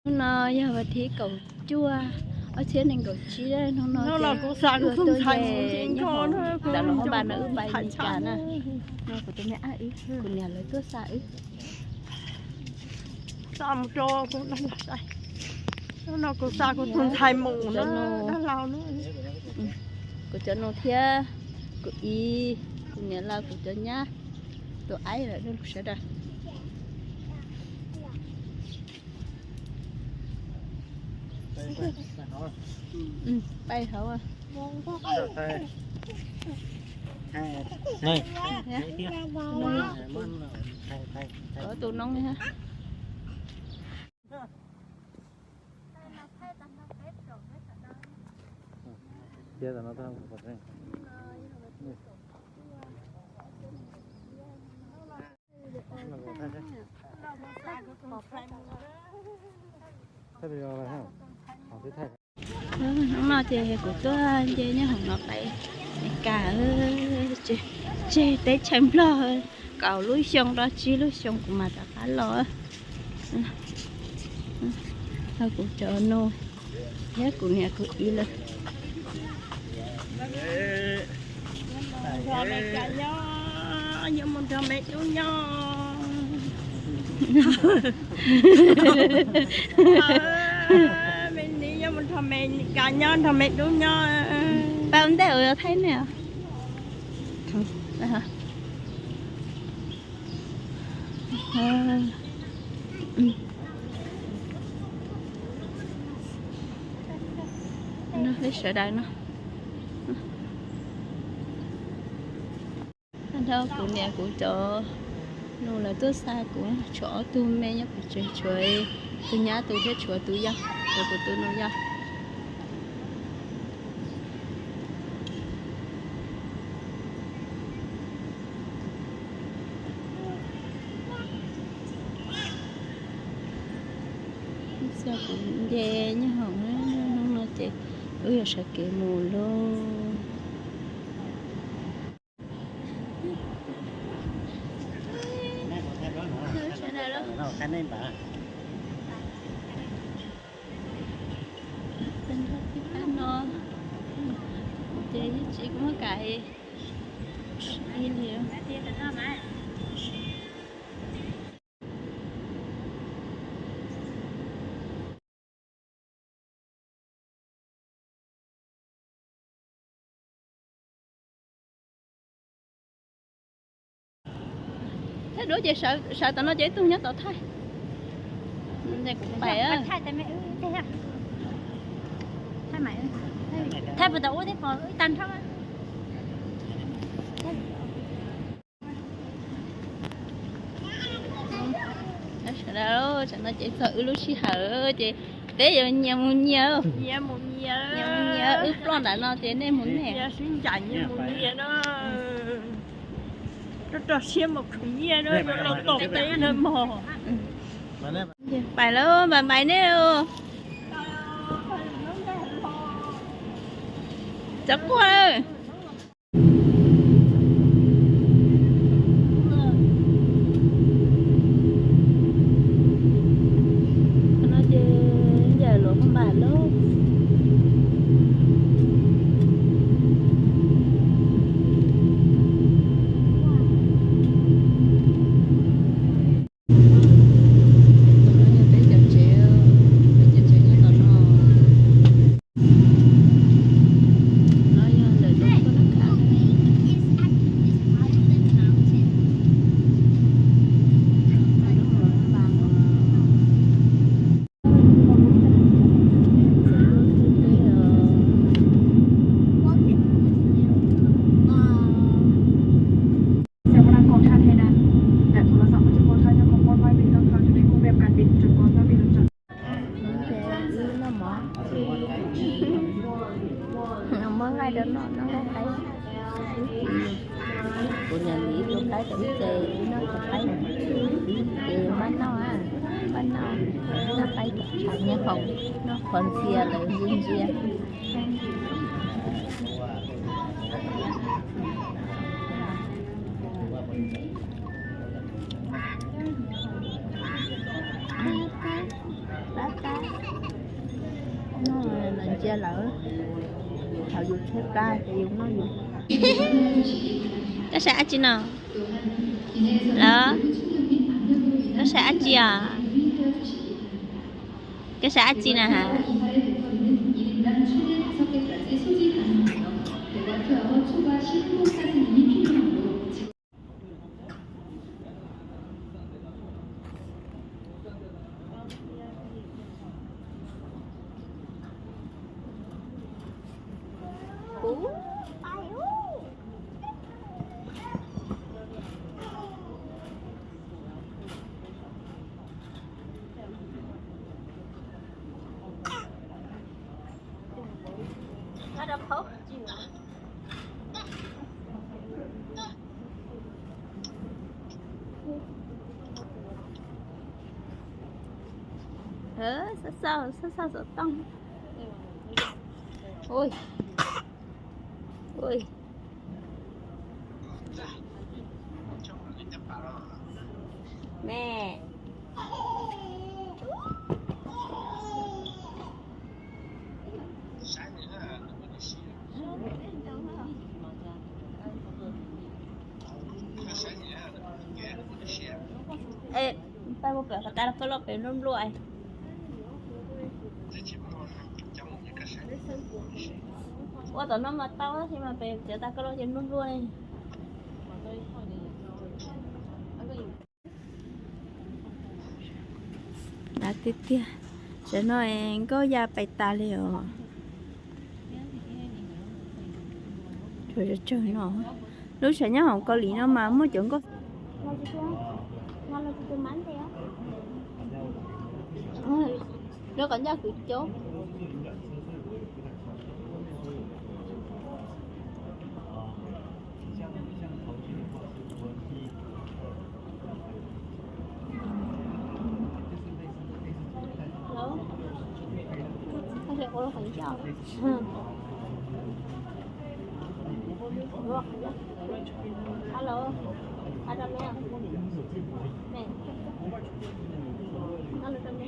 Hnub no yog vas thib kaum cuaj, ob txhiab nees nkaum tsib, hnub no kuv xa kuv tus ntxhais mus nce nkoj na, tam los hauv npas no wb pais Meskas na. No kuv tus me ab wb, kuv niam lawv tuaj xa wb. Xa mus rau, hnub no kuv xa kuv tus ntxhais mus na, dab laug na. Kuv cov nus thiab kuv ib, kuv niam laus, kuv cov nyab, tus aib lawm sawv daws. Pais hauv. Tus noob. Hnub no ces kuv tuaj nce nyob hauv no pais Meskas, tseg teb chaws Nplog kaum lub xyoo rau tsib lub xyoo kuv mam rov qab los. Kuv cov nus thiab kuv niam kuv txiv lawv. Nrog me cas nyob, yuav mus nrog me dub nyob. Me ntxhais yuav mus nrog me cas nyob, nrog me dub nyob. Tau ntej ua thaij nej. Peb sawv daws no. Tag nrho kuv niam kuv cov nus lawv tuaj xa kuv, tshuav ob tug me nyob pem tsev, tshuav tus nyab tus thiab tshuav tus yau, tshuav kuv tus nus yau. Xyov kuv nce nyob hauv, hnub no ces wb yuav sawv kev mus lauj. No ces yeej tsis muaj kav li. Thaij duab ces sawv tom no ces ib tug nyob tom thaij. Kuv pais. Thaij puas tom ub thiab pom ib tag nrho. Sawv daws, tam no ces txog wb lub sij hawm ces peb yuav nyias mus nyias, nyias mus nyias, wb ploj nram no ces nej mus nej. Sib ncaim nyias mus nyias na. Rau rau siab mus khwv nyiaj na, rau rau tom teb na mog. Pais lawm, pais pais nej. Cov quaj lawm. No ces ncaim luag paj npam lauj. Peb cov tsev, peb cov tsev nyob tom no. No yog ntawm lub koj nab kha. Ces wb noj mov, muab nqaij rau noj, noj nqaij qaib. Kuv niam ntim ib tug qaib kom wb ces wb noj tus qaib. Ces npaj noj, npaj noj, noj qaib kom tshav nyob hauv, noj qhuav ntxhia lawm ntsia ntsia. Lawv ntsia lawv, thaum yus tshaib plab ces yus noj yus. Koj saib dab tsi no? Los, koj saib dab tsi os? Koj saib dab tsi na has? Xauj xauj, xauj xauj xov tooj. Ui, ui. Me. Es pab mus pem qhov tas los koj loj pem nplua nplua. Ua tom no mas tau tab sis mas pem cov tas koj loj ces nplua nplua ne. Dav tiag tiag, tam no nkauj ya pais tas li os. Tsawg tsawg no, lub sij hawm nyob hauv Kaus Lim no mas muaj cov nkauj. Lub qhov ncauj kwv coob. Alo, alo me, me, alo rau me.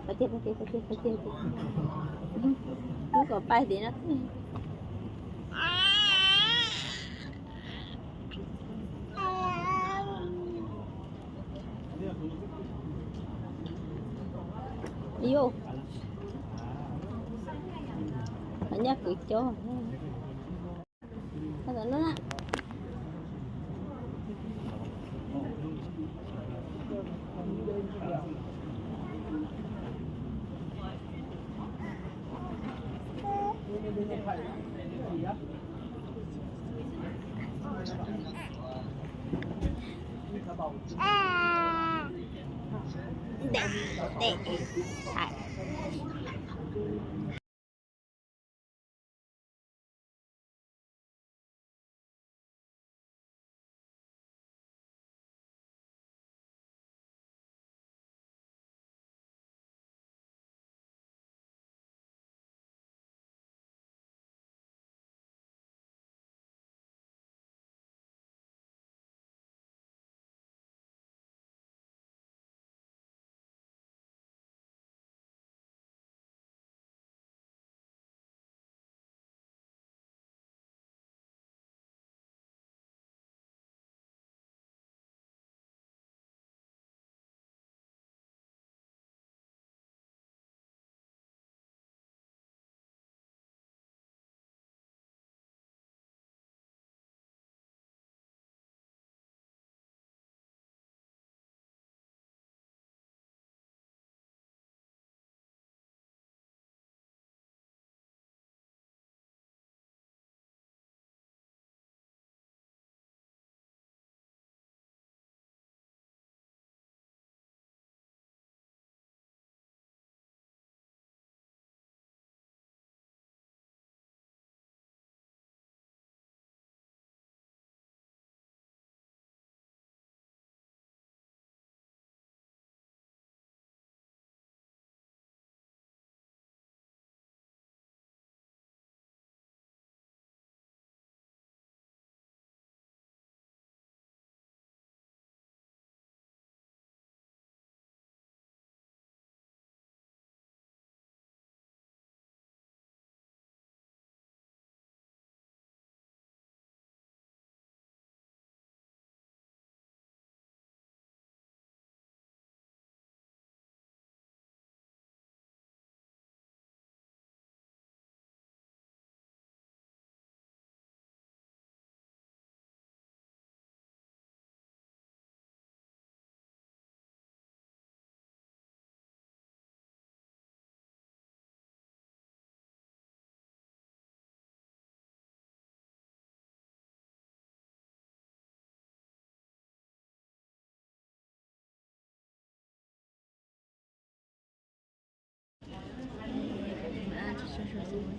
Pais tiag, pais tiag, pais tiag, pais tiag. Muab kom pais tim no. Yus, qhov ncauj kwv coob.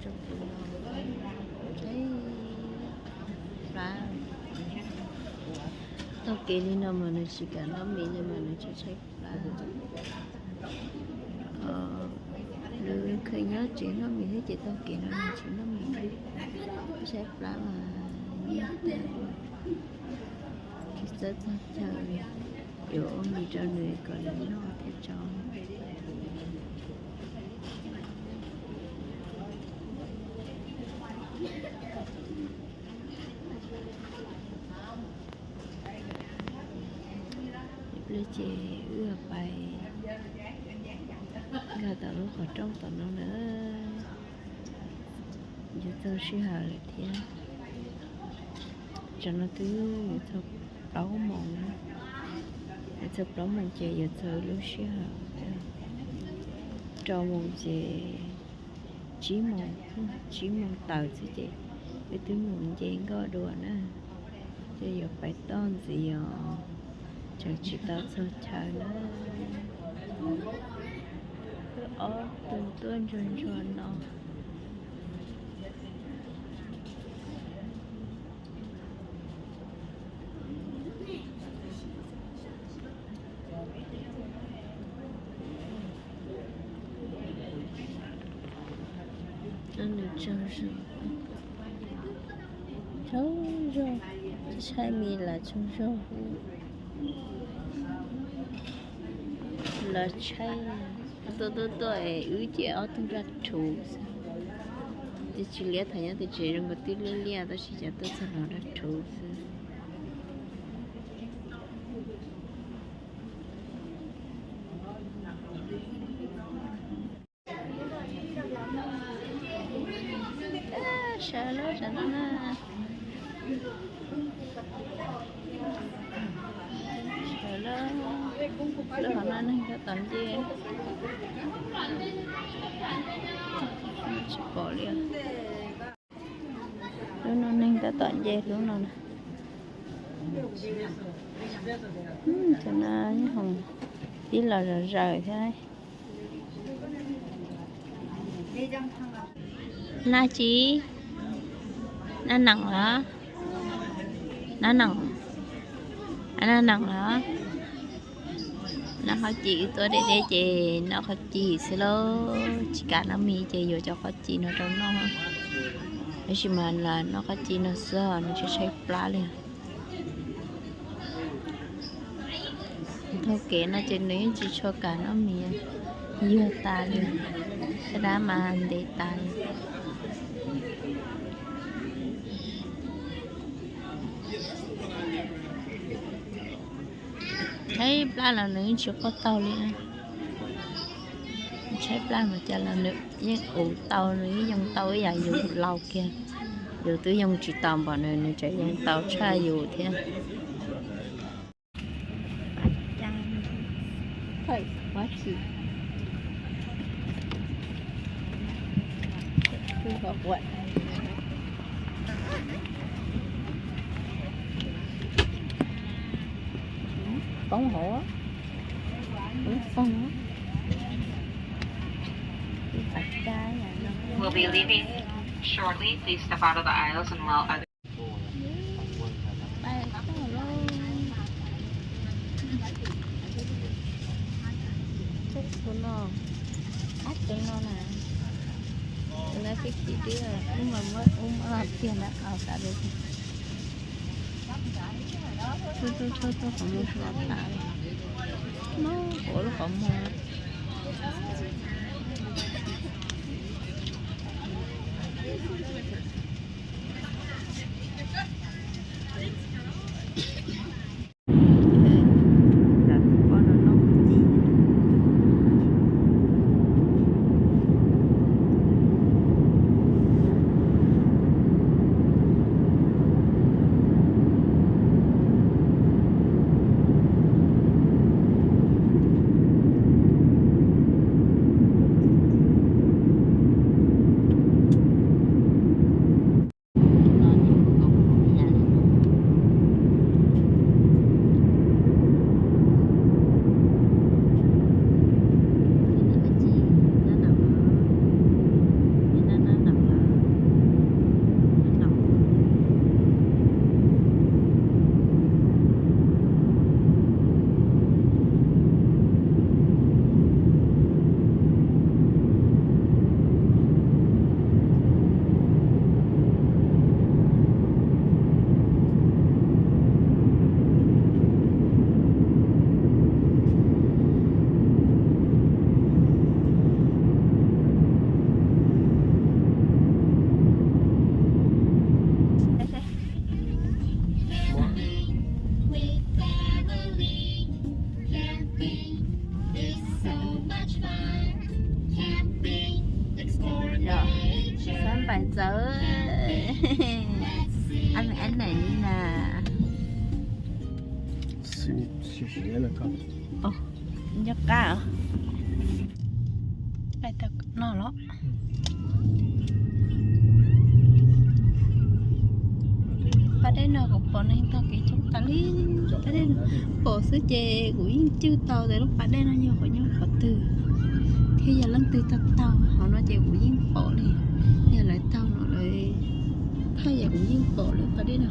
Tshaib plab. Taug kev li no mas nws tsis kam noj mis li mas nws tshaib tshaib plab. Nws kheev nyob tsev noj mis thiab ces taug kev no nws tsis noj mis, tshaib plab mas nyiag tag, tsis txawj txog chaw li. Yuav ua mis rau nws kom nws noj thiaj tso. Ib pliag ces wb pais nkag tom lub qhov rooj tom no na. Yuav txog sij hawm lawm thiab. Tsam no twb yuav txog plaub moos, yuav txog plaub moos ces yuav txog lub sij hawm rau moos ces tsib moos, tsib moos tawm xwb ces wb twb mus nce nkoj dua na. Ces yuav pais toj ntxiv os, tseem tsis tau txog chaw na. Wb ob tug tuaj ntsuag ntsuag no. Nws tsaug zog, tsaug zog, tsis tshaib mis los tsaug zog. Los tshaib, tuaj tuaj tuaj es wb ces ob tug daj rhuv xwb. Ces tsis liab, thaum nyob tim tsev zoo nkaus twb liab liab tab sis cas tuaj txog los daj rhuv xwb. Sawv lawm, sawv lawm na. Sawv lawm, lub hauv no neeg tab tom nce, tsis pom li. Lub no neeg tab tom nce lub no na. Cov no nyob hoom tib los zom zaws thiab. Nab tsi? Nab noom los? Nab noom? Nab noom los? Noj qhaub ci, wb tuaj deb deb ces noj qhaub ci xwb lauj. Tsis kam noj mis ces yuav cov qhaub ci no rau noj. Tab sis mas noj qhaub ci no xwb nws tshaib tshaib plab li. Taug kev no ces nws yeej tsis tshua kam noj mis, yuag tas li, caj dab mas ntev tas li. Tshaib plab los nws yeej tsis quaj taug li. Tshaib plab mas cas los nws yeej ua tau, nws yeej yoo tau ib yam yus laus kiag. Yus twb yoo tsis tau npaum nws, nws tseem yoo tau tshaj yus thiab. Poob hauv, poob foog. Will be leaving shortly. Please step out of the aisles and allow others. Pais toj lauj. Tus no, ab, tus no na, tus no pib khi twb ub mas muab ub muab los tiag ntawm qau tas li. Tuaj tuaj tuaj tuaj qhov muag los tas li. Muab ua lub qhov muag. Nco qab no los. Pas dej no kuv pom neeg taug kev coob tas li. Pas dej no pom xwb ces kuv yeej cwj tau tias lub pas dej no yog qhov nyob qhov twg thiab yog leej twg taug taug. Qhov no ces kuv yeej pom li, yog lawv taug no lawv thaij ces kuv yeej pom lub pas dej no.